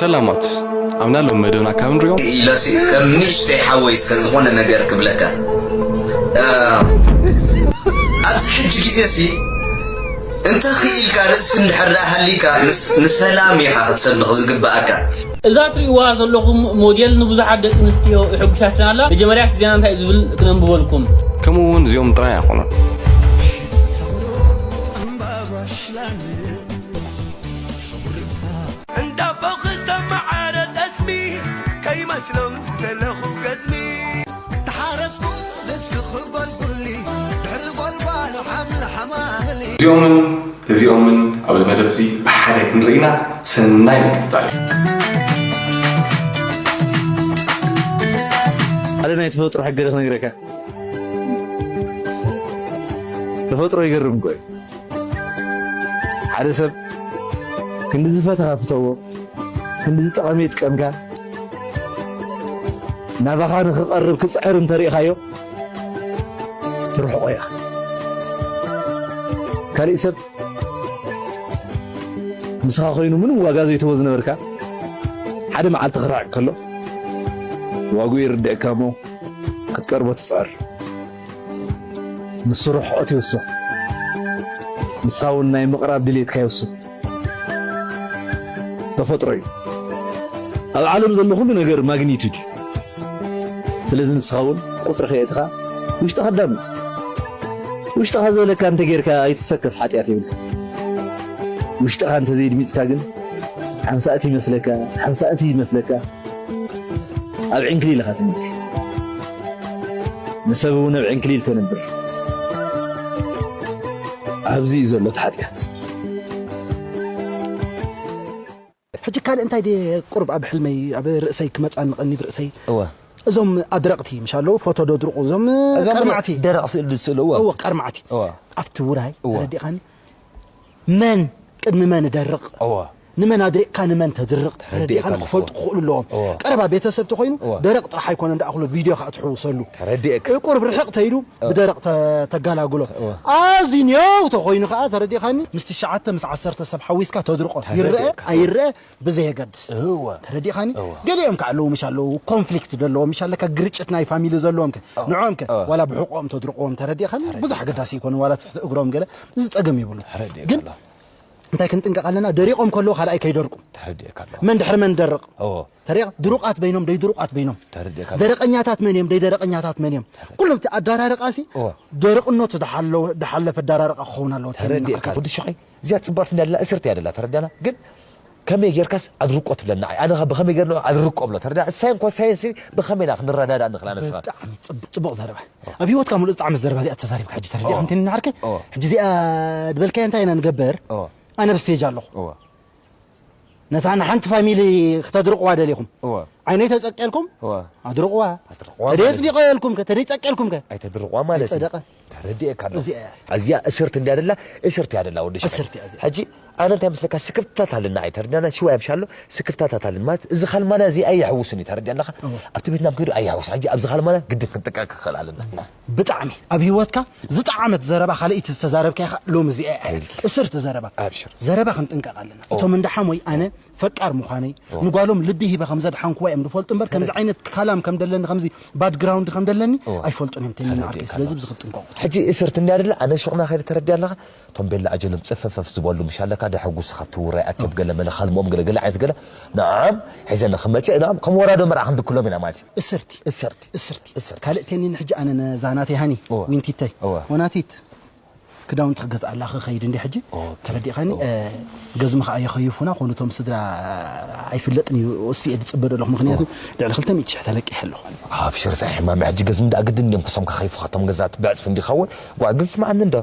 ሰላማት፣ ኣብና ሎም መደብና ካብ ንሪኦ ኢለሲ ከም ንእሽተይ ሓወይ እስከ ዝኾነ ነገር ክብለካ። እ፣ ኣብዚ ሕጂ ግዜ ሲ እንተ ኽኢልካ ርእሲ እንድሕር ደኣ ሃሊካ ንስ-፣ ንሰላም ኢኻ ክትሰብኽ ዝግብኣካ። እዛ ትርእይዋ ዘለኹም ሞዴል ንብዙሓት ደቂ ኣንስትዮ የሐጉሳትና ኣላ። መጀመርያ እቲ ዜና እንታይ እዩ ዝብል ክነንብበልኩም። ከምኡ እውን እዚኦም ጥራይ ኣይኾኑን። እንዳቦ ክሰማዓረ ጠስሚ ከይመስሎም ዝተለኹ ገዝሚ። ተሓረስኩ ንስኺ ጎልጉሊ ድሕሪ ጎልጓሉ ሓምሊ ሓማሊ። እዚኦምን እዚኦምን ኣብዚ መደብ እዚ ብሓደ ክንርኢና ሰናይ ምክትታል እዩ። ሓደ ናይ ተፈጥሮ ሕጊ ዶ ክነግረካ? ተፈጥሮ ይገርም እኮ እዩ። ሓደ ሰብ ክንዲ ዝፈተኻ ፍተዎ፣ ክንዲ ዝጠቐመ ይጥቀምካ፣ ናባኻ ንኽቐርብ ክጽዕር እንተሪእኻዮ፣ ትርሕቆ ኢኻ። ካሊእ ሰብ ምሳኻ ኮይኑ ምንም ዋጋ ዘይትህቦ ዝነበርካ፣ ሓደ መዓልቲ ክርሕቅ ከሎ፣ ዋግኡ ይርድኣካ እሞ ክትቀርቦ ትጽዕር። ንሱ ርሕቀት ይውስኽ፣ ንስኻ እውን ናይ ምቕራብ ድሌትካ ይውስኽ። ተፈጥሮ እዩ። ኣብ ዓለም ዘሎ ኩሉ ነገር ማግኒቱድ እዩ። ስለዚ ንስኻ እውን ቁጽሪ ከየእትኻ ውሽጥኻ ኣዳምጽ። ውሽጥኻ ዝበለካ እንተጌርካ ኣይትሰከፍ፣ ሓጢኣት የብልካ። ውሽጥኻ እንተዘይድሚጽካ ግን ሓንሳእቲ ይመስለካ፣ ሓንሳእቲ ይመስለካ፣ ኣብ ዕንክሊል ኢኻ ትነብር። ንሰብ እውን ኣብ ዕንክሊል ተንብር። ኣብዚ እዩ ዘሎ እቲ ሓጢኣት። ሕጂ ካልእ እንታይ ድየ ቁሩብ ኣብ ሕልመይ፣ ኣብ ርእሰይ ክመጻኒ ቀኒብ ርእሰይ። እወ። እዞም ኣድረቕቲ ምሽ ኣለዉ፣ ፎቶ ደድርቑ፣ እዞም እዞም ቀርማዕቲ። ደረቕ ስእሊ ዝስእሉ፣ እወ። እወ፣ ቀርማዕቲ። እወ። ኣብቲ ውራይ እወ። ተረዲኻኒ? መን ቅድሚ መን ደርቕ? እወ። ንመን ኣድሪቕካ ንመን ተድርቕ? ተረዲእካ ተረዲኻኒ? ኣለኹ። ክፈልጡ ክኽእሉ ኣለዎም። እወ። ቀረባ ቤተሰብ ተኾይኑ እወ። ደረቕ ጥራሕ ኣይኮነን ደኣ ክሎ ቪድዮ ከኣ ትሕውሰሉ። ተረዲእካ። ቁሩብ ርሕቕ ተይሉ እወ። ብደረቕ ተ-፣ ተጋላግሎ። እወ። ኣዝዩ ኔው ተኾይኑ ከኣ ተረዲኻኒ? ምስ ትሽዓተ ምስ ዓሰርተ ሰብ ሓዊስካ ተድርቖ። ይረአ ተረዲእካ። ኣይረአ ብዘየገድስ። እወ። ተረዲኻኒ? እወ። ገሊኦም ከ ኣለዉ ምሽ ኣለዉ፣ ኮንፍሊክት ደለዎም ምሽ ኣለካ፣ ግርጭት ናይ ፋሚሊ ዘለዎም ከ፣ እወ። ንዕኦም ከ፣ እወ። ዋላ ብሕቆም ተድርቆም፣ ተረዲኻኒ? ብዙሕ ኣገዳሲ ይኮኑ፣ ዋላ ትሕቲ እግሮም ገለ፣ እዚ ጸገም ይብሉ። ተረዲእካ ግን ኣለኹ። እንታይ ክንጥንቀቕ ኣለና? ደሪቆም ከለዉ ካልኣይ ከይደርቁ። ተረዲእካ ኣለኹ። መን ድሕሪ መን ደርቕ? እወ። ተረዲእካ? ድሩቃት በይኖም፣ ደይ ድሩቃት በይኖም። ተረዲእካ ኣለኹ። ደረቀኛታት መን እዮም፣ ደይ ደረቀኛታት መን እዮም? ተረዲእካ። ኩሎም እቲ ኣዳራርቃሲ እወ። ደረቅነቱ ድሓለወ-፣ ድሓለፈ ኣዳራርቃ ክኸውን ኣለዎ። ተረዲእካ። ተረዲእካ። ወዲ ሸኸይ፣ እዚኣ ጽብቕቲ እንዳላ እስርቲ እያ ደላ፣ ተረዳና? ግን ከመይ ጌርካስ ኣድርቆ ትብለና? ኣይ፣ ኣነ ኸ ብኸመይ ጌርና ኣድርቆ ብሎ፣ ተረዳ? እሳይ እንኳ ሳይንስ ብኸመይ ኢና ክንረዳዳእ ንኽእል? ኣነስኻ ብጣዕሚ ጽብ-፣ ጽቡቕ ዘረባ። ኣብ ህይወትካ ሙሉእ ዝጠዓመት ዘረባ እዚኣ ተዛሪብካ ሕጂ ተረዲእካ ኦ፣ እንተ ንዓርከ፣ ኦ። ሕጂ እዚኣ ዝበልካያ እንታይ ኢና ንገብር? ኦ። ኣነ ኣብ ስቴጅ ኣለኹ። ኦ። ነታ ንሓንቲ ፋሚሊ ክተድርቕዋ ደሊኹም። ኦ። ዓይነይ ተጸቂልኩም? ኦ። ኣድርቕዋ። ኣድርቕዋ ተደይ ማለት እዩ። ኣጽቢቐየልኩም ከ? ተደይ ጸቂልኩም ከ? ኣይተድርቕዋ ማለት እዩ። ኣይጸደቐ። ተረዲኤካ ኣለኹ። እዚኣ እያ። እዚኣ እስርቲ እንድያ ደላ፣ እስርቲ እያ ደላ ወዲ ሸኸይ። እስርቲ እያ እዚኣ። ሕጂ ኣነ እንታይ መስለካ፣ ስክፍታት ኣለና፣ ኣይተረዳና፣ ሽዋ ይብሻ ኣሎ፣ ስክፍታታት ኣለና። ማለት እዚ ካልማና እዚ ኣየሕውስን እዩ፣ ተረዲኣ ኣለኻ? እወ። ኣብቲ ቤትና ኣብ ከይዱ ኣየሕውስን። ሕጂ ኣብዚ ካልማና ግድን ክንጥቀቅ ክኽእል ኣለና። ብጣዕሚ ኣብ ህይወትካ ዝጠዓመት ዘረባ ካልኣይቲ ዝተዛረብካያ ኸኣ ሎሚ እዚኣ እያ። ኣይዲ። እስርቲ ዘረባ። ኣብሽር። ዘረባ ክንጥንቀቕ ኣለና። እወ። እቶም እንዳ ሓሞይ ኣነ ፈቃር ምዃነይ፣ እወ። ንጓሎም ልቢ ሂበ ከም ዘድሓንኩዋ እዮም ዝፈልጡ እምበር፣ ከምዚ ተረድ- ዓይነት ካላም ከም ደለኒ፣ ከምዚ ባክግራውንድ ከም ደለኒ እወ። ኣይፈልጡን እዮም፣ ተይኒ ተረዲእካ ንዓርከይ። ስለዚ ኣለኹ። ብዚ ክትጥንቀቑ። ሕጂ እስርቲ እንድያ ደላ፣ ኣነ ሹቕና ከይደ ተረዲኣ ኣለኻ? እቶም ቤላ ኣጀሎም ጽፈፈፍ ዝበሉ ምሽ ኣለካ፣ ደሐጉስ ካብቲ ውራይ ኣትዮም ገለ መለ፣ ካልምኦም ገለ፣ ገለ ዓይነት ገለ፣ ንዓም ሒዘ ንኽመጽእ፣ ንዓም ከም ወራዶ መርዓ ክንድክሎም ኢና ማለት እዩ። እስርቲ። እስርቲ። እስርቲ። እስርቲ። ካልእ ተኒን ሕጂ ኣነ ነዛ ናተይ ሃኒ፣ እወ። ዊንቲተይ፣ እወ። ወናቲት፣ ክዳውንቲ ክገዝኣላ ክኸይድ እንዲ ሕጂ፣ ኦኬ። ተረዲእካኒ? እወ። እ፣ ገዝሚ ከኣ የኸይፉና፣ ኮኑ እቶም ስድራ ኣይፍለጥን እዩ፣ እሱ እየ ዝጽበ ዘለኹ፣ ምኽንያቱ እወ። ልዕሊ ክልተ ሚእቲ ሽሕ ተለቂሐ ኣለኹ። ኣብሽር፣ ዛይ ሕማም፣ ሕጂ ገዝሚ ደኣ ግድን እዮም ክሶም ከኸይፉኻ፣ እቶም ገዛት ብዕጽፊ እንዲኸውን፣ ጓ፣ ግን ስምዓኒ እንዶ።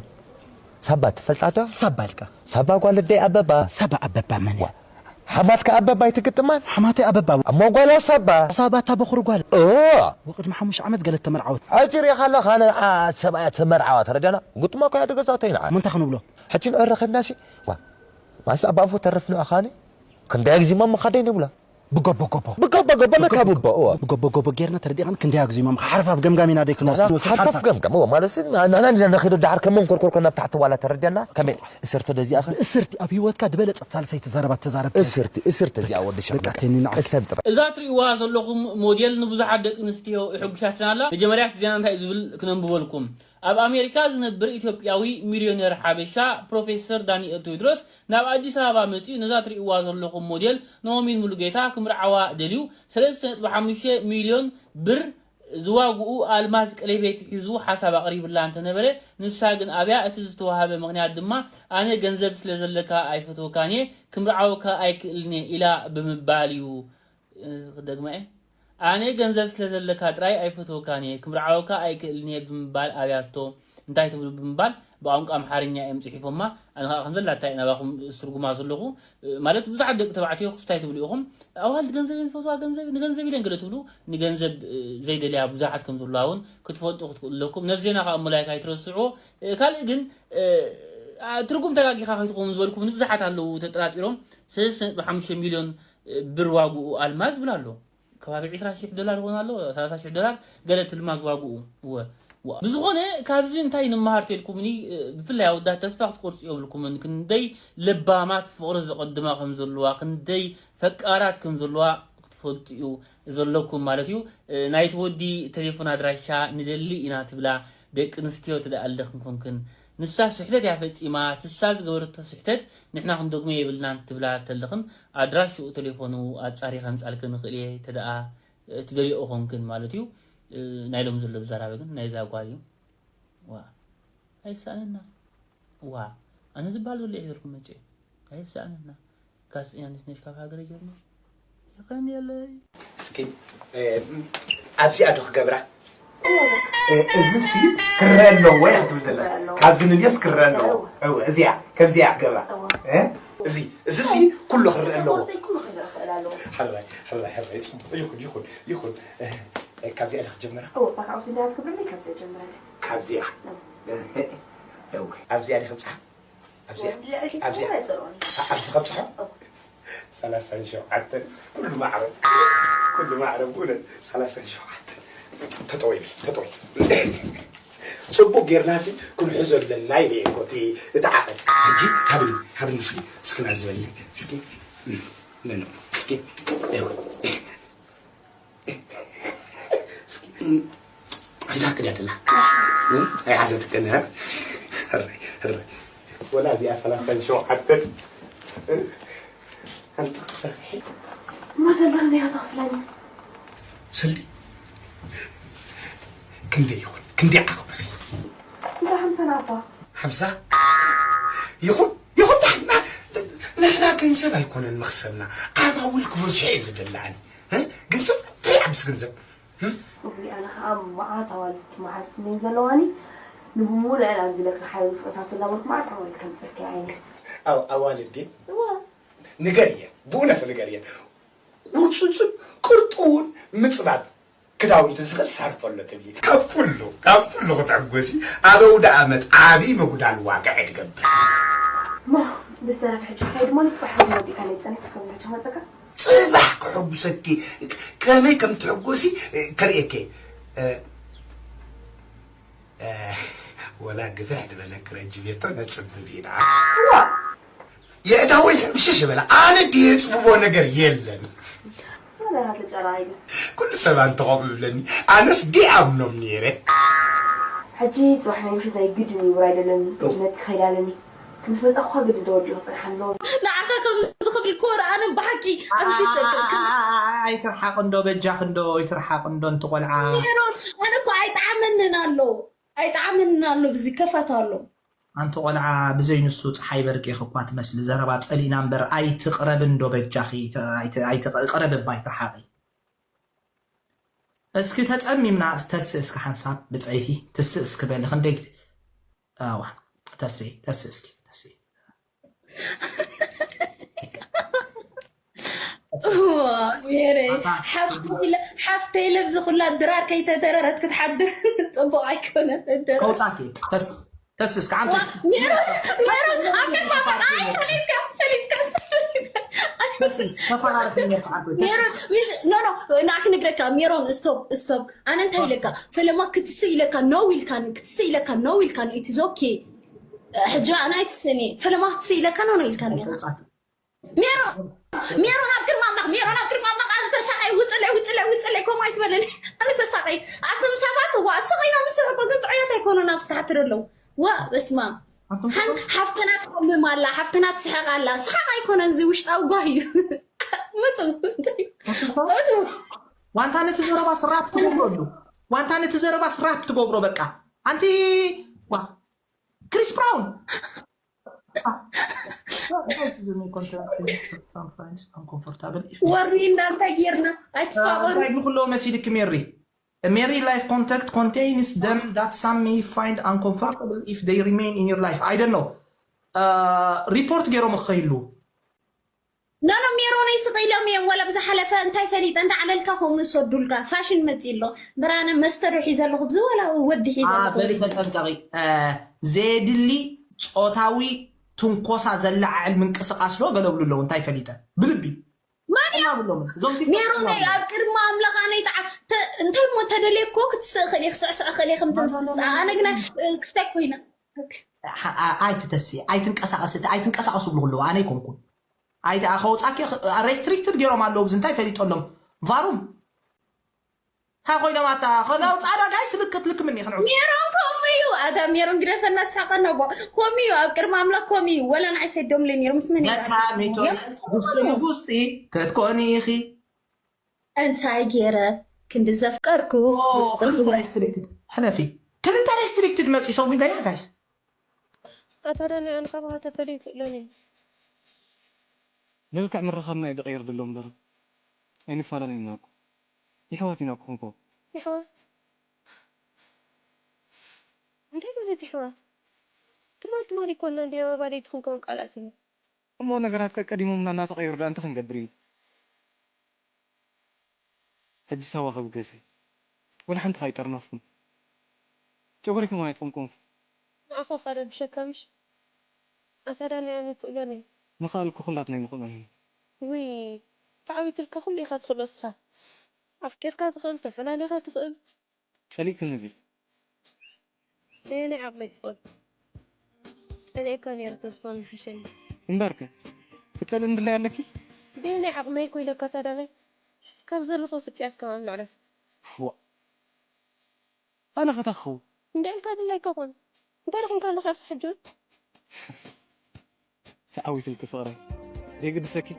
ሳባ ትፈልጣ ዶ? ሳባ ኢልካ? ሳባ ጓል ኣደይ ኣበባ። ሳባ ኣበባ መን እያ? ዋ፣ ሓማትካ ኣበባ ኣይትግጥማን? ሓማተይ ኣበባ። እሞ ጓላ ሳባ? ሳባ እታ በኹሪ ጓል። ኦ። ወቅድሚ ሓሙሽተ ዓመት ገለ ተመርዓወት። ሕጂ ሪኢኻ ኣለኻ፣ ኣነ፣ ዓ-፣ ሰብኣያ ተመርዓዋ ተረዲኣና? ግጥማ እኮ እያ ትገዛእቶ ኢና። እሞ እንታይ ክንብሎ? ሕጂ ንዕረኸብናሲ? ዋ፣ ማስ ኣባፎ ተረፍና ኣኻኒ? ክንደይ ግዜ እማ ምኻደይ ንብላ? ብጎቦ ጎቦ ብጎቦ ጎቦ ነካብቦ እወ ብጎቦ ጎቦ ጌርና ተረዲእኻን ክንደይ ኣግዚሞም ሓርፋፍ ገምጋም ኢና ደይ ክንወስድ ንወስድ ሓርፋፍ ሓርፋፍ ገምጋም እወ ማለት ንሕና እንዲና ንኸይዶ ዳሓር ከም መንኮርኮር ኮና ብታሕቲ ዋላ ተረዲያና ከመይ እስርቲ ደዚኣ ኸ እስርቲ ኣብ ህይወትካ ዝበለጸት ሳልሰይቲ ዘረባ ተዛረብ እስርቲ እስርቲ እዚኣ ወዲ ሸምበቃ ተኒና እሰብ ጥራይ እዛ ትርእይዋ ዘለኹም ሞዴል ንብዙሓት ደቂ ኣንስትዮ የሕጉሳትና ኣላ። መጀመርያ እቲ ዜና እንታይ እዩ ዝብል ክነንብበልኩም። ኣብ ኣሜሪካ ዝነብር ኢትዮጵያዊ ሚልዮነር ሓበሻ ፕሮፌሰር ዳንኤል ቴዎድሮስ ናብ ኣዲስ ኣበባ መጺኡ ነዛ ትርእይዋ ዘለኹም ሞዴል ናኦሚን ሙሉጌታ ክምርዓዋ ደልዩ ሰለስተ ነጥቢ ሓሙሽተ ሚልዮን ብር ዝዋግኡ ኣልማዝ ቀለቤት ሒዙ ሓሳብ ኣቕሪብላ እንተነበረ፣ ንሳ ግን ኣብያ። እቲ ዝተዋህበ ምኽንያት ድማ፣ ኣነ ገንዘብ ስለ ዘለካ ኣይፈትወካን እየ፣ ክምርዓወካ ኣይክእልን እየ ኢላ ብምባል እዩ። ክደግማ እየ። ኣነ ገንዘብ ስለ ዘለካ ጥራይ ኣይፈትወካን እየ፣ ክምርዓወካ ኣይክእልን እየ ብምባል ኣብያቶ። እንታይ ትብሉ ብምባል ብቋንቋ ኣምሓርኛ እዮም ጽሒፎማ። ኣነ ከኣ ከም ዘላታ እየ ናባኹም ዝትርጉማ ዘለኹ። ማለት ብዙሓት ደቂ ተባዕትዮ ክስታይ ትብሉ ኢኹም። ኣዋልድ ገንዘብ እየን ዝፈትዋ፣ ገንዘብ ንገንዘብ ኢለን ገለ ትብሉ፣ ንገንዘብ ዘይደልያ ብዙሓት ከም ዘለዋ እውን ክትፈልጡ ክትክእሉ ኣለኩም። ነዚ ዜና ከኣ እሞ ላይክ ኣይትረስዕዎ። ካልእ ግን ትርጉም ተጋጊኻ ከይትኸውን ዝበልኩም ንብዙሓት ኣለዉ ተጠራጢሮም። ሰለስተ ነጥቢ ሓሙሽተ ሚልዮን ብር ዋግኡ ኣልማዝ ዝብል ኣሎ። ከባቢ ዕስራ ሽሕ ዶላር ይኾን ኣሎ፣ ሰላሳ ሽሕ ዶላር ገለ ትልማዝ ዋግኡ። እወ። ዋ። ብዝኾነ ካብዚ እንታይ ንመሃር ተልኩምኒ፣ ብፍላይ ኣወዳት ተስፋ ክትቆርጹ የብልኩምን። ክንደይ ለባማት ፍቕሪ ዘቐድማ ከም ዘለዋ፣ ክንደይ ፈቃራት ከም ዘለዋ ክትፈልጡ እዩ ዘለኩም ማለት እዩ። ናይቲ ወዲ ቴሌፎን ኣድራሻ ንደሊ ኢና ትብላ ደቂ ኣንስትዮ ትደኣ ኣለኽን ኮንክን። ንሳ ስሕተት እያ ፈጺማ፣ ትሳ ዝገበረቶ ስሕተት ንሕና ክንደግሞ የብልናን ትብላ ተለኽን ኣድራሽኡ ተሌፎኑ ኣጻሪ ከምጻልክን ንኽእል እየ ተደኣ ትደልዮ ኾንክን ማለት እዩ። ናይ ሎም ዘሎ ዝዘራበ ግን ናይዛ ጓል እዩ። ዋ ኣይሳእነና ዋ ኣነ ዝበሃል ዘሎ ይሕዘልኩም መጨ ኣይሳእነና ጋዜጠኛ ነሽ ካብ ሃገረ ጀርመን የቐንየለይ። እስኪ ኣብዚኣ ዶ ክገብራ? እዚ ሲ ክረአ ኣለዎ እያ ክትብል ዘላ። ካብዚ ንልዮስ ክረአ ኣለዎ። እወ እዚኣ ከምዚኣ ክገብራ። እዚ እዚ ሲ ኩሉ ክረአ ኣለዎ። ሕራይ ሕራይ ሕራይ ጽቡቕ ይኹን ይኹን ይኹን። ካብዚኣ ዶ ክትጀምራ? ካብዚኣ ኣብዚኣ ዶ ክብጽሓ? ኣብዚኣ ኣብዚኣ ኣብዚ ከብፅሖ ሰላሳን ሸውዓተን ኩሉ ማዕረ ኩሉ ማዕረ ብእውነት ሰላሳን ሸውዓተን ተጠወይ ተጠወይ ፅቡቅ ጌርናሲ ክንሕዞ ኣለና ኢለ እኮ እቲ እቲ ዓቐን ሕጂ ሃብኒ ሃብኒ እስኪ እስኪ ናብ ዝበኒ እስኪ እስኪ ሒዛካ ድያ ደላ ኣይሓዘትክን ወላ እዚኣ ሰላሳን ሸውዓተን ኣንቲ ክትሰርሒ እሞ ዘለኒ እያ ተኽፍለኒ ስልዲ ክንደይ ይኹን ክንደይ ዓቕምኺ እንዳ ሓምሳ ናፋ ሓምሳ ይኹን ይኹን ንሕና ንሕና ገንዘብ ኣይኮነን መኽሰብና ዓማዊል ክበዝሑ እየ ዝደሊ ኣነ ገንዘብ እንታይ ይዓብስ ገንዘብ እውይ ኣነ ከዓ መዓት ኣዋልድ መሓዙት እየን ዘለዋኒ ንብሙሉአን ኣብዚ ለክሪ ሓይሉ ፍቕሳቱ እናበልኩ መዓት ኣዋልድ ከምፅልኪ ዓይኒ ኣው ኣዋልድ እዋ ንገርየን ብእውነት ንገርየን ቁርፅፅን ቅርጥውን ምፅባብ ክዳውንቲ ዝኽእል ሳርቶ ኣሎ ትብሊ ካብ ኩሉ ካብ ኩሉ ክትዕጎሲ ኣብ ኣውደ ኣመት ዓብዪ ምጉዳል ዋጋ እየ ትገብር ሞ ብዝተረፈ ሕጂ ክኸይድ ማለት ፅባሕ ሕጂ ወዲእካ ናይ ፀኒሕኩስ ከምታቸው መፀካ ፅባሕ ክሕጉሰኪ ከመይ ከም ትሕጎሲ ከርእየኪ ወላ ግፍሕ ዝበለ ክረጅ ቤቶ ነፅብብ ኢና የእዳወይ ሕምሽሽ በለ ኣነ ድየፅብቦ ነገር የለን ኩሉ ሰብ ኣንተ ከምኡ ይብለኒ ኣነስ ድኣምኖም ነይረ ሕጂ ፅባሕ ናይ ምሽት ናይ ግድን ይውር ኣይደለኒ ግድነት ክኸይድ ኣለኒ ምስ መፃኹ ግድን ተወዲኡ ክፅንሕ ኣለዎ ንዓኻ ከምዚ ክብል እኮ ረኣነ ብሓቂ ኣብዚ ኣይትርሓቕ እንዶ በጃኽ እንዶ ኣይትርሓቕ እንዶ እንቲ ቆልዓ ሜሮን ኣነ እኮ ኣይጠዓመንን ኣሎ ኣይጠዓመንን ኣሎ ብዚ ከፋት ኣሎ ኣንቲ ቆልዓ ብዘይ ንሱ ፀሓይ በርቂኺ እኳ ትመስሊ ዘረባ ፀሊእና እምበር ኣይትቕረቢ እንዶ በጃኺ ኣይትቕረቢ እባ ኣይትርሓቒ እስኪ ተፀሚምና ተስእ እስኪ ሓንሳብ ብፀይቲ ትስእ እስኪ በሊ ክንደይ ኣዋ ተስእ ተስእ እስኪ ተስእ ሜረ ሓፍተይ ለብዚ ኩላ ድራር ከይተደረረት ክትሓድር ፅቡቅ ኣይኮነን ከውፃኪ ተስ እስከ ዓንተ ሜሮን ሜሮን ኣብ ቅድማ ፈሊጥካ ፈሊጥካ ተፋራርፍ ነርካ ዓርኩ። ሜሮን፣ ኖ ኖ፣ ንዓክ ነግረካ ሜሮን፣ ስቶፕ ስቶፕ። ኣነ እንታይ ኢለካ? ፈለማ ክትስ ኢለካ ነው ኢልካን ክትስ ኢለካ ነው ኢልካን ኢትዝ ኦኬ። ሕጂ ኣነ ኣይትስእኒ። ፈለማ ክትስ ኢለካ ነው ነው ኢልካን ሜሮን። ሜሮን ኣብ ቅድሚ ኣምላኽ፣ ሜሮን ኣብ ቅድሚ ኣምላኽ፣ ኣነ ተሳቐይ፣ ውፅለይ፣ ውፅለይ፣ ውፅለይ፣ ከምኡ ኣይትበለኒ። ኣነ ተሳቐይ። ኣቶም ሰባት፣ ዋ፣ ስቕ ኢሎም ዝስሕቁ ግን ጥዑያት ኣይኮኑን ኣብዚ ታሕቲ ዘለዉ። ዋ፣ በስመ ኣብ። ኣቶም ሓን-፣ ሰባት? ሓፍትና ትሓምም ኣላ፣ ሓፍትና ትስሕቕ ኣላ። ስሓቕ ኣይኮነን፣ እዚ ውሽጣዊ ጓሂ እዩ። መፁ። ኣቶም ሰባት? መፁ። ዋንታ ነቲ ዘረባ ስራፕ ትገብረሉ። ዋንታ ነቲ ዘረባ ስራፕ ትገብሮ በቃ። ኣንቲ፣ ዋ፣ ክሪስ ብራውን። Sometimes uncomfortable if ወሪ እንዳንታይ ጌርና ኣይትፋቐሩ። እንታይ ንክሎ መሲልክ ሜሪ? A Mary life contact contains them that some may find uncomfortable if they remain in your life. I don't know. ሪፖርት ገይሮም ክኸይሉ ኖ ኖ፣ ሜሮነይ ስቕ ኢሎም እዮም። ወላ ብዝሓለፈ እንታይ ፈሊጠ እንዳ ዓለልካ ከምኡ ዝሰዱልካ ፋሽን መፂ ኣሎ። ብራነ መስተ ዶ ሒዘ ኣለኹ ብዚ ወላ ወዲ ሒዘ ኣለኹ። በሊ ተጠንቀቂ። ዘየድሊ ጾታዊ ትንኮሳ ዘለዓዕል ምንቅስቃስ ዶ ገለብሉ ኣለዉ እንታይ ፈሊጠ ብልቢ ማን እዩ? ብሎም እዞም ቲክቶክ ሜሮነይ ተማሪ። ኣብ ቅድሚ ኣምላኽ ኣነይ ተዓ-፣ ተ-፣ እንታይ እሞ ተደልየ እኮ ክትስእ እኽእል እየ፣ ክስዕስዕ እኽእል እየ፣ ከም ተንስስኣ። ኣነ ግና፣ እ፣ ክስታይ ኮይና። ሓ-፣ ኣ-፣ ኣይትተሲ፣ ኣይትንቀሳቐሲ፣ ኣይትንቀሳቐሱ ብሉ ኣለዉ፣ ኣነ ኣይኮንኩን። ኣይቲ-፣ ኣ-፣ ከውጻኪ ኽ-፣ ኣ-፣ ሬስትሪክትድ ገይሮም ኣለዉ፣ ብዚ እንታይ ፈሊጦሎም? ቫሩም። እንታይ ኮይኖም ኣታ፣ ከናው ጻዕዳ ጋይስ ልክት ልክ ምኒ ክንዑ። ሜሮን ከምኡ እዩ። ኣታ ሜሮን ግደፈና ሳቀና ቦ። ከምኡ እዩ፣ ኣብ ቅድሚ ኣምላኽ ከምኡ እዩ። ወላ ንዓይ ሰዶምለይ ኔሮም፣ ምስ መን ነካ ይባል? ሜቶ የም-፣ ውስጢ ንጉስጢ ክትኮኒ ኢኺ። እንታይ ገይረ ክንዲ ዘፍቀርኩ ኦ፣ ውስጥርኩ ክልተ ሬስትሪክትድ። ሕለፊ። ክልተ ሬስትሪክትድ መጺ ሰው ሚዳያ ጋይስ። ኣታ ዳኒ፣ ኣነ ካባኻ ተፈልዩ ይክእሎን እዩ። መልክዕ ምርኻብና እዩ ዝቕይር ዘሎ እምበር ኣይንፈላለን ኢና እኮ። የሕዋት ኢና እኮ ክንኮ። የሕዋት? እንታይ ማለት የሕዋት? ትማል ትማል ይኮና እንዲ ኣባባለይቲ ክንከውን ቃላት እዩ። እሞ ነገራት ቀቀዲሞምና እናተቐየሩ ደኣ እንታይ ክንገብር ኢና? ሕጂ ሳዋ ክብገሰ ወላ ሓንቲ ካይጠርነፍኩም ጨጎሪኩም ኣይትቆምቆምኩም። ንዓኹ ከረብሸካ ምሽ? ኣታ ዳኒ ኣነ ክእሎን እየ። ምኽኣል እኮ ኩላትና ኣይንኽእሎን ኢና። ውይ ተዓዊትልካ ኩሉ ኢኻ ትኽእሎ እስኻ። ኣፍቂርካ ትኽእል፣ ተፈላሊኻ ትኽእል። ጸሊእክኒ ድዩ? ነየናይ ዓቕመይ ክኽእል? ጸሊኤካ ነይረ ተዝኾን ምሓሸኒ። እምበርከ ክትጸልእኒ ድላይ ኣለኪ? በየናይ ዓቕመይ እኮ ኢለካ ታዳላይ? ካብ ዘለኹ ስቅያት ከማን መዕረፍ። ዋእ! ኣነ ኸታ ክኸውን? እንድዕልካ ድላይካ ኮን። እንታይ ደኹም ካለኻ ኢኻ ሕጂ እውን? ተዓዊትልኪ ፍቕረይ። ዘይግድሰኪ?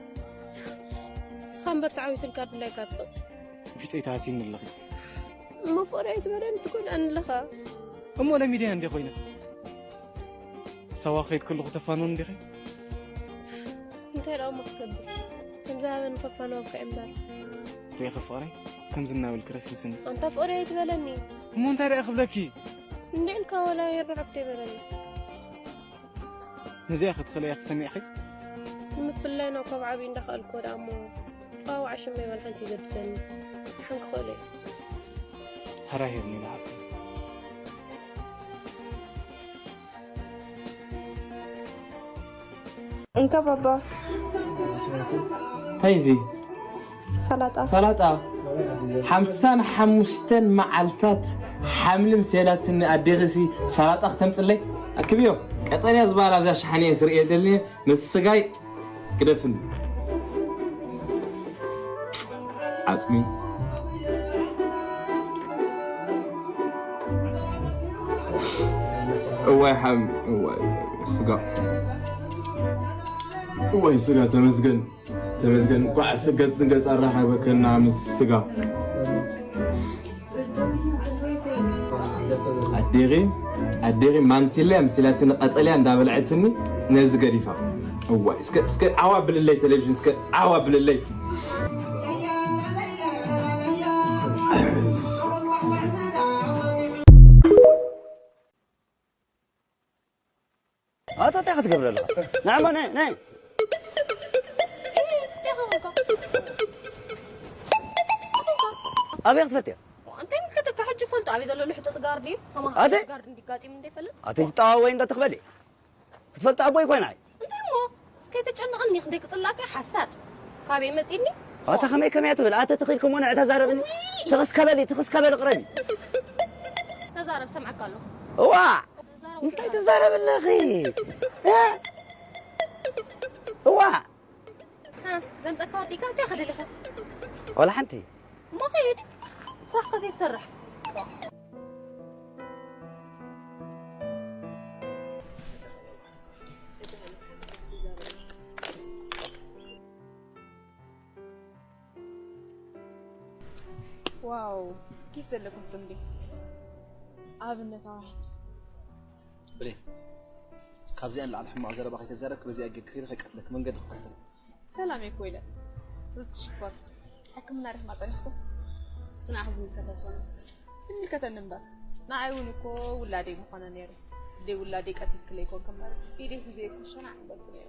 ንስኻ እምበር ተዓዊትልካ ድላይካ ትኽእል። ውሽጠይ ተሃሲኒ ኣለኺ። እሞ ፍቕረይ ኣይትበለኒ ትጎድኣኒ ኣለኻ። እሞ ለሚደያ እንዴ ኮይነ? ሳዋ ከይድ ከለኹ ተፋንወኒ ዲኺ? እንታይ ደኣ እሞ ክገብር? ከም ዝሃበኒ ከፋንወካ እምበር። ርኢኺ ፍቕረይ፣ ከምዚ እናበልኪ ረስሪስኒ። ኣንታ ፍቕረይ ኣይትበለኒ። እሞ እንታይ ደኣ ክብለኪ? እንድዕልካ ወላ የርዕፍ ተይበለኒ። ነዚኣ ክትኽእለያ ክሰሚዕኺ? ንምፍላይና ካብ ዓብዪ እንዳኸኣልኩ ወደ ኣሞ ጸዋዋዕ ሽመይ ዋላ ሓንቲ ይገድሰኒ። ሓን ክኽእሎ እየ። ሃራሂርኒ ንዓኺ። እንካ ባባ። እንታይ እዚ? ሰላጣ። ሰላጣ። ሓምሳን ሓሙሽተን መዓልታት ሓምሊ ምስ የላትኒ ኣዴኺሲ ሰላጣ ክተምጽለይ? ኣክብዮ። ቀጠልያ ዝበሃል ኣብዛ ሸሓነ እየ ክርእየ ደልየ፣ ምስ ስጋይ ግደፍኒ። ዓጽሚ። እዋይ ሓም-፣ እዋይ ስጋ። እዋይ ስጋ፣ ተመስገን፣ ተመስገን። እንኳዕ ስገጽ ንገጽ ኣራኸበከና ምስ ስጋ። ኣዴኺ፣ ኣዴኺ ማንቲለ ኣምሲላትኒ ቀጠልያ እንዳበልዐትኒ ነዚ ገዲፋ። እዋይ፣ እስከ፣ እስከ ዓዋ ብልለይ ቴሌቪዥን፣ እስከ ዓዋ ብልለይ። ኣታ እንታይ ክትገብር ኣለኻ? ንዓማ ናይ፣ ናይ። እንታይ ኾንካ? ኣበይ ክትፈትያ? እንታይ ምልክትካ? ሕጂ ፈልጦ ኣበይ ዘሎ ልሕጡጥ ጋርዲ? ኣተ? ጋርዲ እንዲጋጢም እንደይፈልጥ? ኣተ ትጠዋወይ እንዳትኽበሊ? ክትፈልጥ ኣቦይ ኮይና እይ። እንታይ እሞ? እስከ ተጨንቐኒ፣ ክንደይ ክጽላእካ ሓሳድ። ካበይ መጺኒ? ኣታ ከመይ ከመይ ትብል ኣተ ትኽኢልኩም ሆነ ዕታ ዛረብኒ። ትኽስ ከበሊ ትኽስ ከበሊ ቅረቢ። ተዛረብ፣ ሰምዓካ ኣለኹ። እዋ ተዛረብ። እንታይ ትዛረብ ኣለኺ? እ? እዋ እ፣ ዘምጸካ ወዲካ እንታይ ከደለኸ? ወላ ሓንቲ እሞ ከይድ፣ ስራሕካ ዘይትሰርሕ። ዋው ኬፍ ዘለኩም ፅምዲ ኣብነታውያን። ብሌን፣ ካብዚኣ ንላዕሊ ሕማቕ ዘረባ ከይተዛረብክ በዚኣ ጌርክ ከይደ ከይቀትለክ መንገዲ ክቐፅል። ሰላም እኮ ኢለ ሩት ሽኮር ሕክምና ዲኽማ ፀኒሕኩም? ስናዕ ዝምልከተ ኣይኮነ ዝምልከተኒ እምበር ንዓይ እውን እኮ ውላደይ ምኾነ ነይሩ። ደይ ውላደይ ቀቲልክለይ ኮንክ እምበር ኢደይ ሒዘ እኮ ሸናዕ ምበልኩ ነይሩ።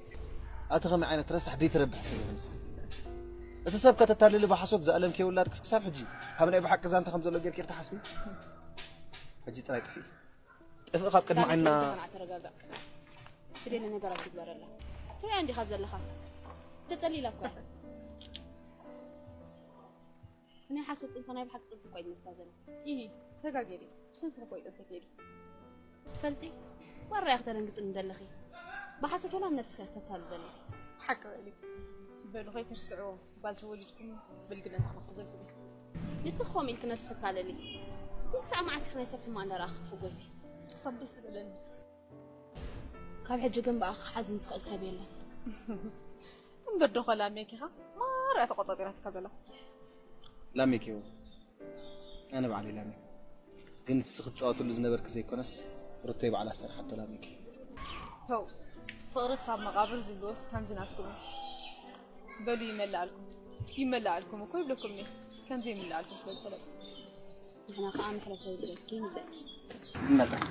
ኣቲ ከመይ ዓይነት ረሳሕ ደይትረብሕ ሰብ ይኽንሳ? እቲ ሰብ ከተታልሊ ብሓሶት ዘእለምክዮ ውላድክስ ክሳብ ሕጂ ካብ ናይ ብሓቂ ዛንታ ከም ዘሎ ጌርኪ ክትሓስቢ? ሕጂ ጥራይ ጥፍኢ። ጥፍኢ ካብ ቅድሚ ዓይንና። ተረጋጋ። ትደሊ ነገራት ይግበረላ። ትሪኣ እንዲኻ ዘለኻ። ተጸሊላ እኮ እያ። ናይ ሓሶት ጥንሲ ናይ ብሓቂ ጥንሲ እኮ እዩ ዝመስላ ዘሎ። ኢሂ፣ ተጋጌ ድየ? ብሰንክኺ እኮ እዩ ጥንሰይ ከይዱ። ትፈልጢ? ዋራ ኢኺ ተደንግጽኒ ዘለኺ። ብሓሶት ወላ ነብስኺ ኢኺ ተታልሊ ዘለኺ። ሓቂ በሊ። በሉ ከይትርስዕዎ፣ ጓል ተወሊድኩም ብልግነት ኣመኽዘብኩም። ንስኺ ከምኡ ኢልኪ ነብስኺ ተታልሊ። ግን ክሳዕ መዓስ ኢኺ ናይ ሰብ ሕማቕ እንዳረኣኺ ክትሕጎሲ? ክሳብ ደስ ዝበለኒ። ካብ ሕጂ ግን ብኣኺ ክሓዝን ዝኽእል ሰብ የለን። እምበር ዶ ኸላ ሜኪኻ ማራ ተቆጻጺራትካ ዘላ። ላሜኪ ይኹን ኣነ ባዕለይ ላሜኪ። ግን እቲ ንስኺ ትጻወትሉ ዝነበርኪ ዘይኮነስ ሩተይ ባዕላ ዝሰርሓቶ ላሜኪ። ተው፣ ፍቕሪ ክሳብ መቓብር ዝብልዎስ ከምዚ ናትኩም እዩ። በሉ ይመልኣልኩም። ይመልኣልኩም እኮ ይብለኩም እየ። ከምዚ ይምልኣልኩም ስለ ዝፈለጥኩ። ንሕና ከኣ መሕለፊ የብልኪ ንብለኪ።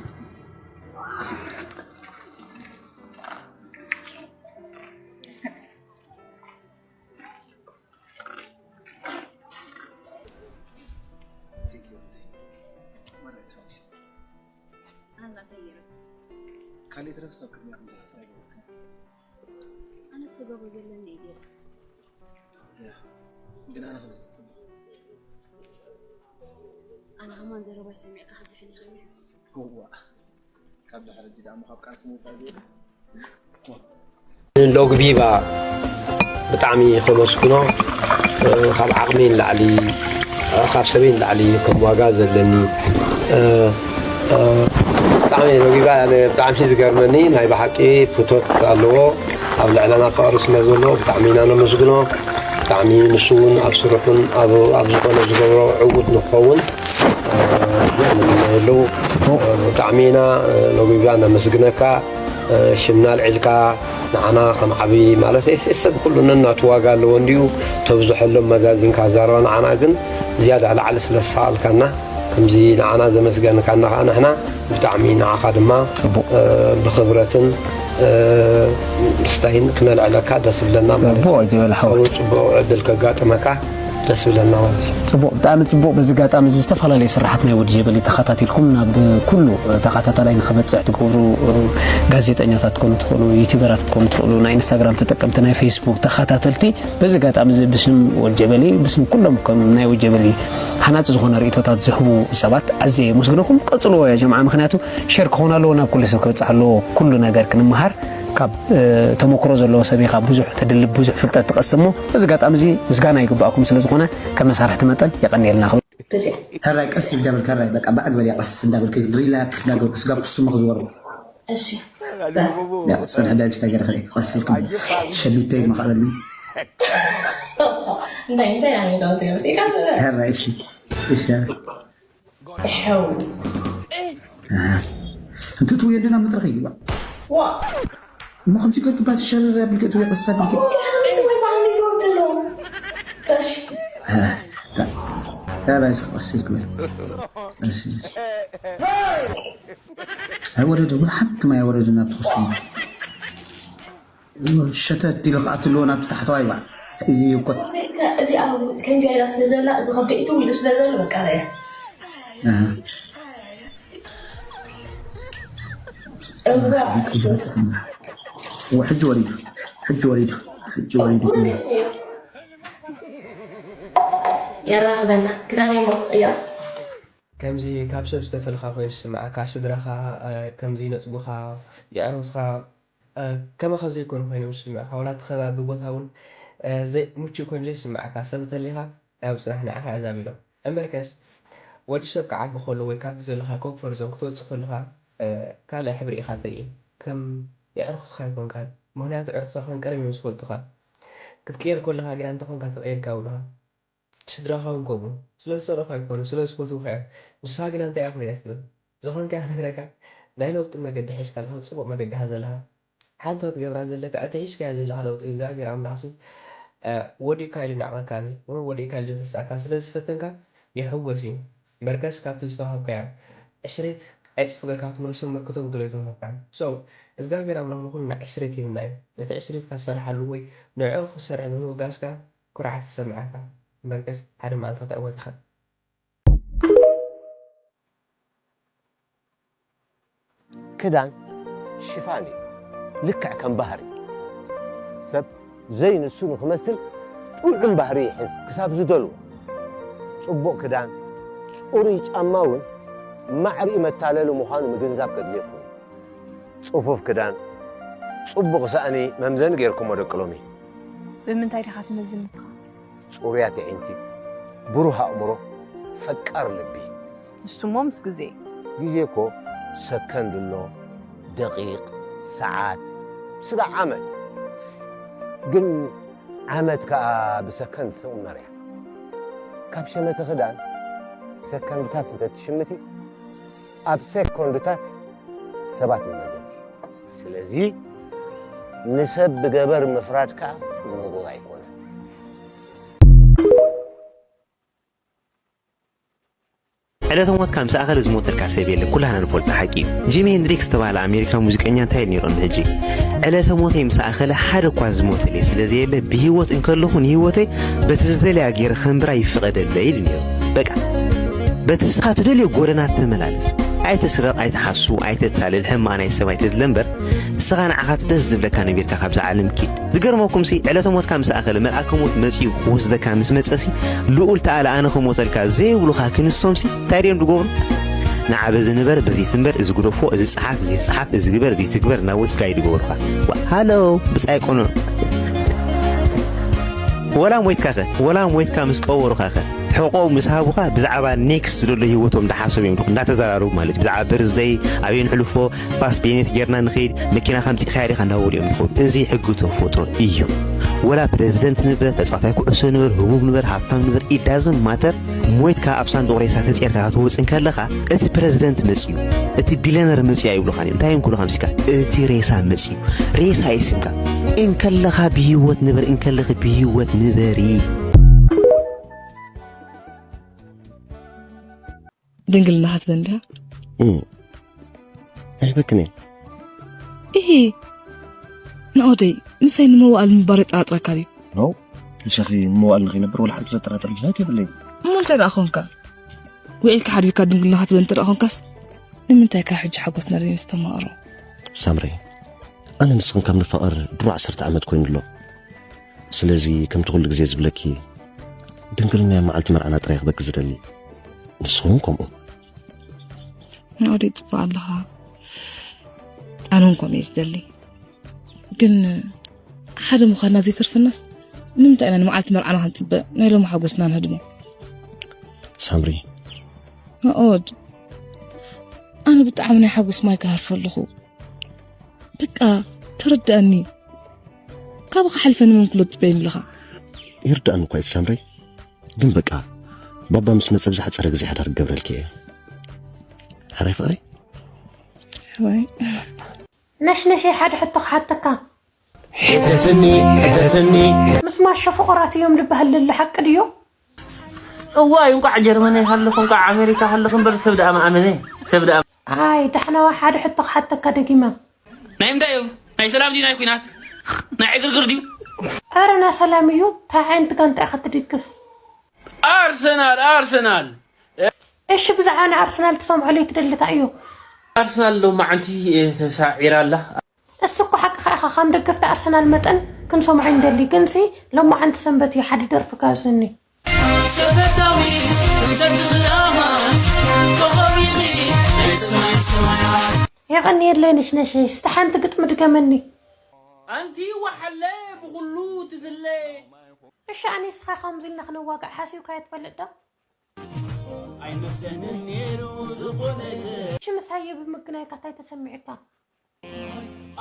ካልእ ትረፍ ሰብ ቅድሚያ ከም ዝሓፍር ኣይገበርክን። ኣነ ትገብሮ ዘለኒ እዩ ገይረ። ያ፣ ግን ኣነ ከምዚ ትጽብቕ። ኣነ ከማን ዘረባይ ሰሚዕካ ክዝሕል ይኽእል ይሕስ። እዋ፣ ካብ ድሕሪ ሕጂ ደኣ እሞ ካብ ቃልኪ ምውጻእ ዘይብል። ሎግቢባ ብጣዕሚ ከመስግኖ፣ እ፣ ካብ ዓቕሚ ንላዕሊ፣ እ፣ ካብ ሰበይ ንላዕሊ ከም ዋጋ ዘለኒ፣ እ፣ እ፣ ብጣዕሚ ሎግቢባ ኣነ ብጣዕሚ ዝገርመኒ ናይ ብሓቂ ፍቶት ኣለዎ ኣብ ልዕለና ፍቕሪ ስለ ዘሎ ብጣዕሚ ኢና ነመስግኖ። ብጣዕሚ ንሱ እውን ኣብ ስርሑን ኣብ ኣብ ዝኾነ ዝገብሮ ዕዉት ንክኸውን እ፣ ንምነየሉ። እ፣ ብጣዕሚ ኢና እ፣ ሎግቢባ ነመስግነካ። ሽምና ኣልዒልካ ንዓና ከም ዓብዪ ማለት እስ- ሰብ ኩሉ ነናቱ ዋጋ ኣለዎ እንዲዩ። ተብዝሐሎም መዛዚንካ ዛረባ ንዓና ግን ዝያዳ ላዕሊ ስለ ዝሰኣልካና ከምዚ ንዓና ዘመስገንካና ከዓ ንሕና ብጣዕሚ ንዓኻ ድማ ጽቡቕ። እ፣ ብኽብረትን እ፣ ምስታይን ክነልዕለካ ደስ ይብለና ማለት እዩ። ጽቡቕ ጀበል ሓወይ። ጽቡቕ ዕድል ከጋጥመካ ደስ ይብለና ማለት እዩ። ጽቡቕ፣ ብጣዕሚ ጽቡቕ። በዚ ኣጋጣሚ እዚ ዝተፈላለዩ ስራሓት ናይ ወዲ ጀበሊ ተኸታቲልኩም ናብ ኩሉ ተኸታታላይ ንኽበጽሕ ትገብሩ ጋዜጠኛታት ክትኮኑ ትኽእሉ፣ ዩቲዩበራት ክትኮኑ ትኽእሉ፣ ናይ ኢንስታግራም ተጠቀምቲ፣ ናይ ፌስቡክ ተኸታተልቲ በዚ ኣጋጣሚ እዚ ብስም ወዲ ጀበሊ፣ ብስም ኩሎም ከም ናይ ወዲ ጀበሊ ሃናጺ ዝኾነ ርእይቶታት ዝህቡ ሰባት ኣዝየ የመስግነኩም። ቀጽልዎ ያ ጀምዓ፣ ምኽንያቱ ሸር ክኾን ኣለዎ፣ ናብ ኩሉ ሰብ ክበጽሕ ኣለዎ። ኩሉ ነገር ክንመሃር ካብ እ፣ ተመክሮ ዘለዎ ሰብ ኢኻ፣ ብዙሕ ትድልብ፣ ብዙሕ ፍልጠት ትቐስም። እሞ በዚ ኣጋጣሚ እዚ ምስጋና ይግባኣኩም ስለ ዝኾነ ከም መሳርሕቲ መጠን የቐንየልና ክብል ሕራይ ቀስ እንዳበልካ ሕራይ በቃ ብኣግበል እያ ቀስ እንዳበልካ ሪላክስ እንዳገበርካ ስጋብ ክስትሞ ክዝወር እሺ ያ ጸንሐ ዳይብስ ነገር ከ ቀስ ኢልኩም ሸሊተይ መኻበሉ እንታይ ምሳይ ኣነ ጋር ትገብስ ኢካ ሕራይ እሺ እሺ ሕው እንት ትውየድና ምጥረኽ ይግባእ ዋ እሞ ከምዚ ገርክ ባል ሸረር ያብልከ ትውየ ቀሳ ብልከ እዚ ወይ ባህሊ ይወርድሎ እሺ ሕራይ ቀስ ኢልኩም ኣይወረደ ወላ ሓንቲ ማይ ኣይወረድን ኣብቲ ክስቱም ሸተት ኢሉ ክኣትልዎ ናብቲ ታሕተዋይ በዓል እዚ እኮ እዚኣ ከምዚኣ ኢላ ስለ ዘላ እዚ ከብደ ኢቱ ኢሉ ስለ ዘሎ በቃ ረያ ሕጂ ወሪዱ ሕጂ ወሪዱ ሕጂ ወሪዱ የራኽበና። ክዳነይ እሞ ክቕይራ። ከምዚ ካብ ሰብ ዝተፈልኻ ኮይኑ ዝስምዓካ፣ ስድራኻ ከምዚ ይነጽጉኻ፣ የዕሩኽትኻ ከማኻ ዘይኮኑ ኮይኖም ዝስምዑኻ፣ ዋላ እቲ ከባቢ ቦታ እውን ምቹእ ኮይኑ ዘይስምዓካ ሰብ እንተሊኻ፣ ያው ጽናሕ ንዓኻ እያ ዛቢሎም። እምበርከስ ወዲ ሰብ ክዓቢ ከሎ ወይ ካብቲ ዘለኻ ኮምፎርት ዞን ክትወጽእ ከለኻ ካልእ ሕብሪ ኢኻ ትርኢ። ከም የዕሩኽትኻ ኣይኮንካን። ምኽንያቱ ኣዕሩኽትኻ ከም ቀደም እዮም ዝፈልጡኻ። ክትቅየር ከለኻ ግና እንተኾንካ ተቐይርካ ይብሉኻ። ስድራኻ እውን ከምኡ። ስለ ዝጸልኡኻ ኣይኮኑን፣ ስለ ዝፈትዉኻ እዮም። ንስኻ ግና እንታይ ኢኻ ኮይና ትብል? ዝኾንካዮ ክነግረካ፣ ናይ ለውጢ መገዲ ሒዝካ ኣለኻ፣ ጽቡቕ መገዲ ኢኻ ዘለኻ። ሓንቲ ክትገብራ ዘለካ፣ እቲ ሒዝካዮ ዘለኻ ለውጢ እግዚኣብሔር ኣምላኽሲ ወዲእካ ኢሉ ይንዕቐካ፣ ወይ ወዲእካ ኢሉ ዘተስኣካ ስለ ዝፈተንካ ይሕጎስ እዩ። እምበርከስ ካብቲ ዝተዋህብካዮ ዕስሬት ዕጽፊ ጌርካ ክትመልሶ ምልክቶም ድሌቶም ምዃን። So እግዚኣብሔር ኣምላኽ ንኹልና ዕስሬት ሂብና እዩ። ነቲ ዕስሬትካ ዝሰርሓሉ ወይ ንዕኡ ክሰርሕ ብምብጋስካ ኩርዓት ይሰምዓካ። እምበርከስ ሓደ መዓልቲ ክትዕወት ኢኻ። ክዳን ሽፋን እዩ፣ ልክዕ ከም ባህሪ። ሰብ ዘይንሱ ንኽመስል ጥዑም ባህሪ ይሕዝ ክሳብ ዝደልዎ። ጽቡቕ ክዳን፣ ጽሩይ ጫማ እውን ማዕሪኡ መታለሊ ምዃኑ ምግንዛብ ከድልየኩም እዩ። ጽፉፍ ክዳን፣ ጽቡቕ ሳእኒ መምዘኒ ጌርኩሞ ደቂ ሎሚ። ብምንታይ ዲኻ ትመዝን ንስኻ? ጽሩያት ኣዒንቲ፣ ብሩህ ኣእምሮ፣ ፈቃር ልቢ። ንሱሞ ምስ ግዜ። ግዜ እኮ ሰከንድ ኣሎ፣ ደቂቕ፣ ሰዓት፣ ስጋዕ ዓመት። ግን ዓመት ከኣ ብሰከንድ ትቕመር እያ። ካብ ሸመተ ክዳን ሰከንድታት እንተ ትሽምቲ፣ ኣብ ሴኮንድታት ሰባት ንመዘኒ። ስለዚ ንሰብ ብገበር ምፍራድ ከኣ ንቡር ኣይኮነን። ዕለተ ሞትካ ምስ ኣኸለ ዝሞተልካ ሰብ የለ፣ ኩላህና ንፈልጦ ሓቂ እዩ። ጂሚ ሄንድሪክስ ዝተባህለ ኣሜሪካዊ ሙዚቀኛ እንታይ ኢሉ ነይሩ ቅድሚ ሕጂ? ዕለተ ሞተይ ምስ ኣኸለ ሓደ እኳ ዝሞተለይ ስለ ዘየለ፣ ብህይወት እንከለኹ ንህይወተይ በቲ ዝደልያ ገይረ ከንብራ ይፍቐደለይ ኢሉ ነይሩ። በቃ በቲ ንስኻ ትደልዮ ጎደና ተመላለስ። ኣይትስረቕ፣ ኣይትሓሱ፣ ኣይተታልል፣ ሕማቕ ናይ ሰብ ኣይተድለ እምበር፣ ንስኻ ንዓኻ እቲ ደስ ዝብለካ ነቢርካ ካብዛ ዓለም ኪድ። ዝገርመኩምሲ፣ ዕለተ ሞትካ ምስ ኣኸለ፣ መልኣከ ሞት መጺኡ ክወስደካ ምስ መጸሲ፣ ልኡል ተኣለ ኣነ ክሞተልካ ዘይብሉኻ ክንሶምሲ፣ እንታይ ድዮም ዝገብሩ? ንዓ በዚ ንበር፣ በዚ ትንበር፣ እዚ ግደፎ፣ እዚ ጸሓፍ፣ እዚ ጸሓፍ፣ እዚ ግበር፣ እዚ ትግበር እናበሉ ጋይድ ይገብሩኻ። ዋ፣ ሃሎ፣ ብጻይ ቆኖ። ወላ ሞይትካኸ? ወላ ሞይትካ ምስ ቀበሩኻኸ? ሕቖ ምስ ሃቡኻ ብዛዕባ ኔክስት ዝደሎ ህይወቶም እንዳሓሰቡ እዮም ድኹ እንዳተዘራረቡ ማለት እዩ። ብዛዕባ በርዝደይ ኣበይ ንሕልፎ፣ ፓስ ቤኔት ጌርና ንኸይድ፣ መኪና ከምፂእኻያ ዲኻ እንዳበሉ እዮም ድኹ። እዚ ሕጊ ተፈጥሮ እዩ። ወላ ፕሬዝደንት ንበር፣ ተፃዋታይ ኩዕሶ ንበር፣ ህቡብ ንበር፣ ሃብታም ንበር፣ it doesn't matter። ሞይትካ ኣብ ሳንዱቕ ሬሳ ተፀርካ ክትወፅእ እንከለኻ እቲ ፕሬዝደንት መፅዩ፣ እቲ ቢልዮነር መፅዩ ኣይብሉኻን እዮም። እንታይ እዮም ክብሉኻ ምሲካ? እቲ ሬሳ መፅዩ። ሬሳ እዩ ስምካ። እንከለኻ ብህይወት ንበር፣ እንከለኺ ብህይወት ንበሪ። ድንግልና ክትበን ድያ? እም። ኣይበክን እየ። እሂ፣ ናኦደይ፣ ምሳይ ንመዋእል ምባር የጠራጥረካ ድዩ? ኖ፣ ምሳኺ መዋእል ንኸይነብር ወላ ሓንቲ ዘጠራጥር ምኽንያት የብለይን። እሞ እንታይ ደኣ ኾንካ? ውዒልካ ሓዲርካ ድንግልና ክትበን እንተ ደኣ ኾንካስ፣ ንምንታይ ካብ ሕጂ ሓጎስና ዘይነስተማቕሮ? ሳምሪ፣ ኣነ ንስኽን ካብ ንፋቐር ድሮ ዓሰርተ ዓመት ኮይኑ ኣሎ። ስለዚ ከምቲ ኩሉ ግዜ ዝብለኪ፣ ድንግልና እያ መዓልቲ መርዓና ጥራይ ክበኪ ዝደሊ። ንስኺ እውን ከምኡ። ናኦደይ፣ ጽቡቕ ኣለኻ። ኣነ እውን ከምኡ እየ ዝደሊ። ግን ሓደ ምዃንና ዘይተርፈናስ፣ ንምንታይ ኢና ንመዓልቲ መርዓና ክንጽበ? ናይ ሎሚ ሓጎስና ንህድሞ። ሳምሪ። ናኦድ፣ ኣነ ብጣዕሚ ናይ ሓጎስ ማይ ክሃርፍ ኣለኹ። በቃ፣ ተረድኣኒ። ካባኻ ሓሊፈ ንመን ክሎ ትጽበየኒ ኣለኻ? ይርድኣኒ እኳ እዩ ሳምሪ። ግን በቃ፣ ባባ ምስ መጸ ብዝሓጸረ ግዜ ሓዳር ክገብረልኪ እየ። ሕራይ ፍቕረይ? ሕራይ። ነሽነሸይ ሓደ ሕቶ ክሓተካ። ሕተትኒ፣ ሕተትኒ። ምስ ማሾ ፍቑራት እዮም ዝበሃል ዘሎ ሓቂ ድዮ? እዋይ፣ እንቋዕ ጀርመን ሃለኹ፣ እንቋዕ ኣሜሪካ ሃለኹ እምበር ሰብ ደኣ መኣመነ፣ ሰብ ደኣ። ኣይ፣ ዳሕናዋ ሓደ ሕቶ ክሓተካ ደጊመ። ናይ ምንታይ እዩ? ናይ ሰላም ድዩ ናይ ኲናት? ናይ ዕግርግር ድዩ? ኧረ ናይ ሰላም እዩ። እንታይ ዓይነት ጋንታ ኢኻ ትድግፍ? ኣርሰናል፣ ኣርሰናል። እሺ፣ ብዛዕባ ንኣርሰናል ትሰምዐለይ ትደሊ እንታይ እዩ? ኣርሰናል ሎማዓንቲ ተሳዒራ ኣላ። እሱ እኮ ሓቅኻ ኢኻ፣ ከም ደገፍቲ ኣርሰናል መጠን ክንሰምዖ ንደሊ፣ ግንሲ ሎማዓንቲ ሰንበት እዩ፣ ሓደ ደርፊ ጋብዘኒ። ተፈታዊት እንተ ትኽራማት ኮኸብ ኢኺ ናይ ሰማይ ሰማያት። የቐንየለይ ነሽነሸይ፣ እስቲ ሓንቲ ግጥሚ ድገመኒ። ኣንቲ ወሓለ ብኹሉ ትፍለ። እሺ፣ ኣነ ንስኻ ከምዚ ኢልና ክንዋጋእ ሓሲብካዮ ትፈልጥ ዶ? ኣይመስለንን ነይሩ ዝኾነ። እሺ፣ ምሳየ ብምግናይካ እንታይ ተሰሚዕካ?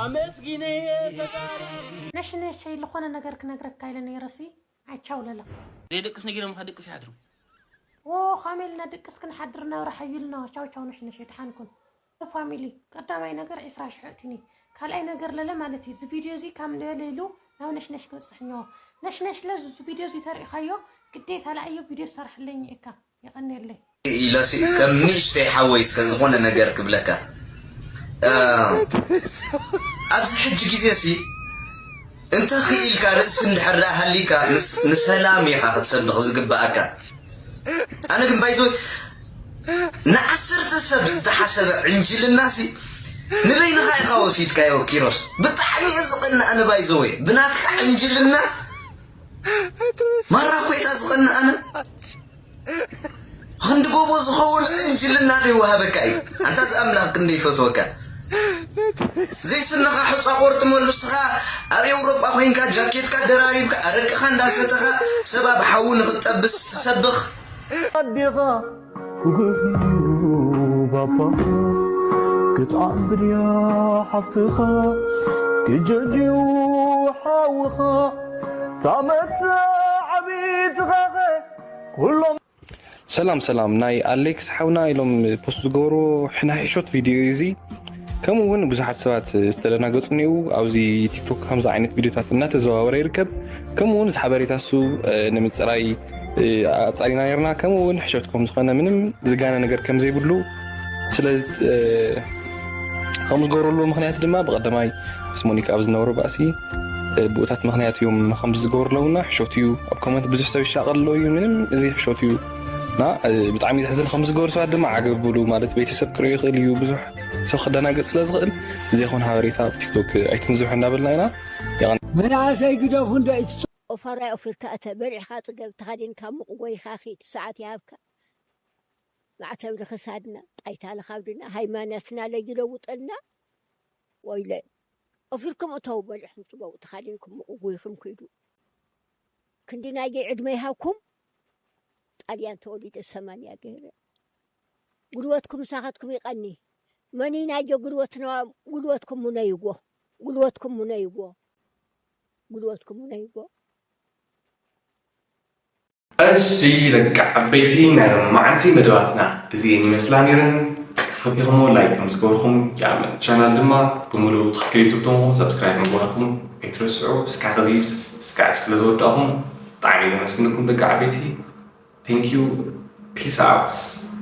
ኣመስጊነየ ፈጣሪ። ነሽነሸይ፣ ዝኾነ ነገር ክነግረካ ኢለ ነይረሲ። ኣይ ቻው ለላ። ዘይደቅስ ነጊሮም ከ ደቅስ ይሓድሩ። ዎ፣ ኻሜልና ደቅስ ክንሓድር ናብራ ሓይልና። ቻው ቻው ነሽነሸይ፣ ደሓን ኩን። ፋሚሊ፣ ቀዳማይ ነገር ዒስራ ሽሕ እትኒ። ካልኣይ ነገር ለለ ማለት እዩ፣ እዚ ቪድዮ እዚ ካብ ለለ ኢሉ ናብ ነሽነሽ ክበጽሕ እኒኦ። ነሽነሽ ለዚ ቪድዮ እዚ ተሪእኻዮ፣ ግዴታ ለኣዮ ቪድዮ ዝሰርሐለኝ እካ። የቐንየለይ። ኢለሲ ከም ንእሽተይ ሓወይ እስከ ዝኾነ ነገር ክብለካ። እ፣ ኣብዚ ሕጂ ግዜ ሲ እንተ ኽኢልካ ርእሲ እንድሕር ደኣ ሃሊካ ንስ-፣ ንሰላም ኢኻ ክትሰብኽ ዝግብኣካ። ኣነ ግን ባይዞ ንዓሰርተ ሰብ ዝተሓሰበ ዕንጅልና ሲ ንበይንኻ ኢኻ ወሲድካዮ ኪሮስ። ብጣዕሚ እየ ዝቐንእ ኣነ ባይዘወይ ብናትካ ዕንጅልና ማራ ኮይታ ዝቐንእ ኣነ። ክንዲ ጎቦ ዝኸውን ዕንጅልና ዶ ይወሃበካ እዩ? ኣንታ እዚ ኣምላኽ ክንደይ ይፈትወካ። ዘይስንኻ ሑጻ ቆርጥመሉ፣ ንስኻ ኣብ ኤውሮጳ ኮይንካ ጃኬትካ ደራሪብካ ኣረቅኻ እንዳሰተኻ ሰብ ኣብ ሓዊ ንኽትጠብስ ትሰብኽ። ኣዴኻ ክጉህዩ ባባ ክትዓቢ ድያ ሓፍትኻ ክጀጅዩ ሓውኻ ታመት ዓቢትኻኸ ኩሎም ሰላም ሰላም፣ ናይ ኣሌክስ ሓውና ኢሎም ፖስት ዝገበርዎ ሕና ሕሾት ቪድዮ እዩ እዚ። ከምኡ እውን ብዙሓት ሰባት ዝተደናገጹ እኒኡ። ኣብዚ ቲክቶክ ከምዚ ዓይነት ቪድዮታት እናተዘዋወረ ይርከብ። ከምኡ እውን እዚ ሓበሬታ እሱ፣ እ፣ ንምጽራይ፣ እ፣ ኣጻሪና ነርና። ከምኡ እውን ሕሾት ከም ዝኾነ ምንም ዝጋነ ነገር ከም ዘይብሉ ስለ፣ እ፣ ከም ዝገበረሉ ምኽንያት ድማ ብቐዳማይ ምስ ሞኒካ ኣብ ዝነበሮ ባእሲ፣ እ፣ ብኡታት ምኽንያት እዮም ከም ዝገበሩ ኣለውና። ሕሾት እዩ። ኣብ ኮመንት ብዙሕ ሰብ ይሻቐል ኣሎ እዩ። ምንም እዚ ሕሾት እዩ። እና፣ እ፣ ብጣዕሚ ዘሕዝን። ከም ዝገበሩ ሰባት ድማ ዓገብ ብሉ። ማለት ቤተሰብ ክርእዩ ይኽእል እዩ። ብዙሕ ሰብ ክደናገጽ ስለ ዝኽእል ዘይኮን ሓበሬታ ኣብ ቲክቶክ ኣይትንዝሑ እንዳበልና ኢና። የቐን- መናእሰይ ግደፉ እንዶ። ኦፋራይ ኦፊርካ እተ በሊዕኻ ጽገብ ተኻዲንካ ሙቕ ጎይኻ ኺድ ሰዓት ይሃብካ። ማዕተብ ልኽሳድና ጣይታ ልኻብድና ሃይማኖትና ለይለውጠልና። ወይለ ኦፊርኩም እተው በሊዕኹም ጽገቡ ተኻዲንኩም ሙቕ ጎይኹም ኪዱ። ክንዲ ናየይ ዕድመ ይሃብኩም። ጣልያን ተወሊደ ሰማንያ ገይረ። ጉልበትኩም ምሳኻትኩም ይቐኒ። መን ናዮ ጉልበትና? ጉልበትኩም ሙነይዎ። ጉልበትኩም ሙነይዎ። ጉልበትኩም ሙነይዎ። እሺ ደቂ ዓበይቲ ናይ ሎማዓንቲ መደባትና እዚኤን ይመስላ ነይረን። ተፈቲኹሞ ላይክ ከም ዝገበርኩም ይኣምን። ቻናል ድማ ብምሉኡ ትኽክል ዩቱብ ተንኹም ሰብስክራይብ ምግባርኩም ኣይትረስዑ። እስካዕ ኸዚ እስካዕ ስለ ዝወዳእኹም ብጣዕሚ ዘመስግነኩም ደቂ ዓበይቲ። Thank you. Peace out.